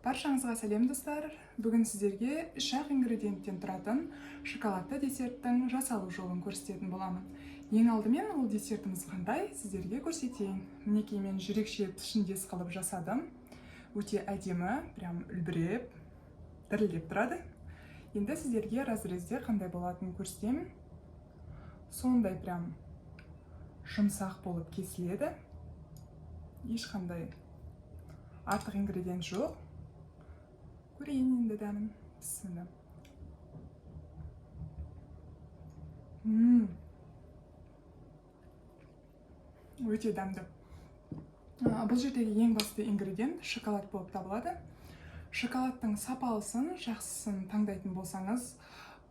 Баршаңызға сәлем, достар! Бүгін сіздерге үш-ақ ингредиенттен тұратын шоколадты десерттің жасалу жолын көрсететін боламын. Ең алдымен ол десертіміз қандай, сіздерге көрсетейін. Мінекей, мен жүрекше пішіндес қылып жасадым. Өте әдемі, прям үлбіреп, дірілдеп тұрады. Енді сіздерге разрезде қандай болатынын көрсетемін. Сондай прям жұмсақ болып кесіледі. Ешқандай артық ингредиент жоқ. Көрейін енді дәмін. Бісміллә. Өте дәмді. Бұл жердегі ең басты ингредиент шоколад болып табылады. Шоколадтың сапалысын, жақсысын таңдайтын болсаңыз,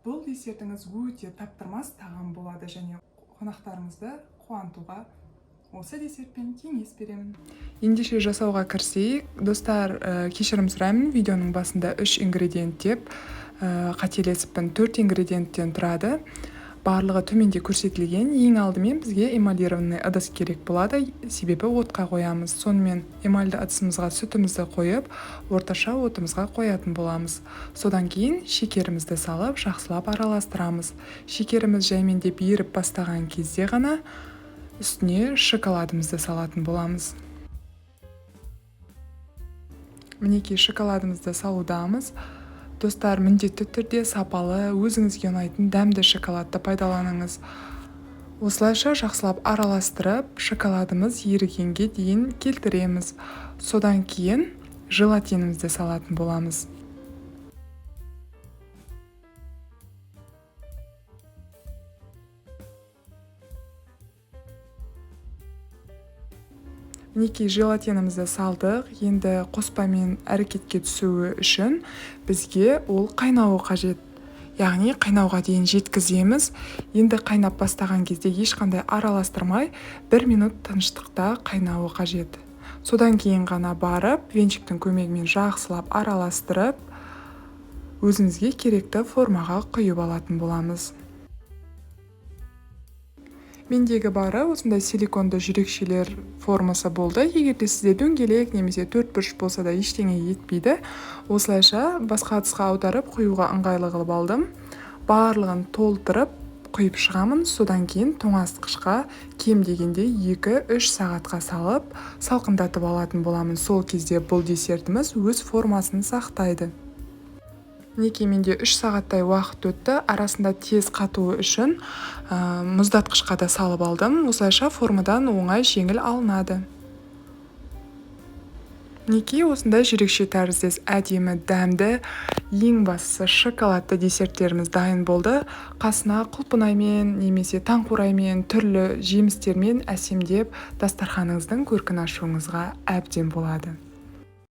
бұл десертіңіз өте таптырмас тағам болады және қонақтарыңызды қуантуға осы десертпен кеңес беремін. Ендеше жасауға кірісейік. Достар, кешірім сұраймын, видеоның басында 3 ингредиент деп қателесіппін. 4 ингредиенттен тұрады. Барлығы төменде көрсетілген. Ең алдымен бізге эмалированный ыдыс керек болады, себебі отқа қоямыз. Сонымен эмальді ыдысымызға сүтімізді қойып, орташа отымызға қоятын боламыз. Содан кейін шекерімізді салып, жақсылап араластырамыз. Шекеріміз жаймендеп еріп бастаған кезде ғана үстіне шоколадымызды салатын боламыз. Мінекей, шоколадымызды салудамыз. Достар, міндетті түрде сапалы, өзіңізге ұнайтын дәмді шоколадты пайдаланыңыз. Осылайша жақсылап араластырып, шоколадымыз ерігенге дейін келтіреміз. Содан кейін желатинімізді салатын боламыз. Мінекей, желатинімізді салдық. Енді қоспамен әрекетке түсуі үшін бізге ол қайнауы қажет. Яғни қайнауға дейін жеткіземіз. Енді қайнап бастаған кезде ешқандай араластырмай, 1 минут тыныштықта қайнауы қажет. Содан кейін ғана барып, венчиктің көмегімен жақсылап араластырып, өзімізге керекті формаға құйып алатын боламыз. Мендегі бары осындай силиконды жүрекшелер формасы болды. Егер де сізде дөңгелек немесе төрт бұрыш болса да ештеңе етпейді. Осылайша басқа ыдысқа аударып құюға ыңғайлы қылып алдым. Барлығын толтырып құйып шығамын. Содан кейін тоңазытқышқа кем дегенде 2-3 сағатқа салып салқындатып алатын боламын. Сол кезде бұл десертіміз өз формасын сақтайды. Мінекей, менде 3 сағаттай уақыт өтті. Арасында тез қатуы үшін мұздатқышқа да салып алдым. Осылайша формадан оңай жеңіл алынады. Мінекей, осындай жүрекше тәріздес әдемі, дәмді, ең бастысы шоколадты десерттеріміз дайын болды. Қасына құлпынаймен немесе таңқураймен, түрлі жемістермен әсемдеп дастарханыңыздың көркін ашуыңызға әбден болады.